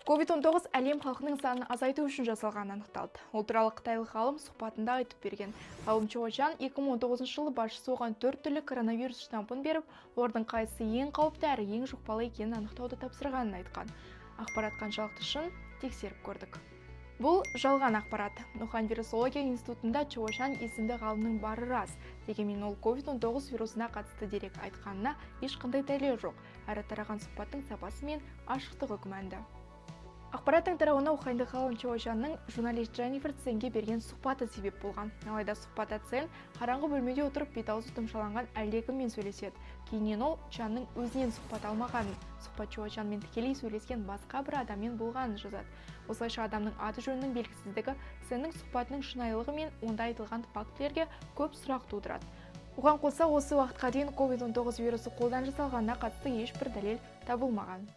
COVID-19 әлем халқының санын азайту үшін жасалғаны анықталды. Ол туралы қытайлық ғалым сұхбатында айтып берген. Ғалым Чо Чан 2019 жылы басшысы оған төрт түрлі коронавирус штампын беріп, олардың қайсысы ең қауіпті әрі ең жұқпалы екенін анықтауды тапсырғанын айтқан. Ақпарат қаншалықты шын, тексеріп көрдік. Бұл жалған ақпарат. Ухань вирусология институтында Чо Чан есімді ғалымның бары рас. Дегенмен ол COVID-19 вирусына қатысты дерек айтқанына ешқандай дәлел жоқ. Әрі тараған сұхбаттың сапасы мен ашықтығы күмәнді. Ақпараттың тарауына уханьдық ғалым Чо Чанның журналист Дженнифер Ценге берген сұхбаты себеп болған. Алайда сұхбатта Цен қараңғы бөлмеде отырып, бет-аузы тұмшаланған әлдекіммен сөйлеседі. Кейіннен ол Чанның өзінен сұхбат алмағанын, сұхбат Чо Чанмен тікелей сөйлескен басқа бір адаммен болғанын жазады. Осылайша, адамның аты-жөнінің белгісіздігі Ценнің сұхбатының шынайылығы мен онда айтылған фактілерге көп сұрақ тудырады. Оған қоса, осы уақытқа дейін COVID-19 вирусы қолдан жасалғанына қатысты ешбір дәлел табылмаған.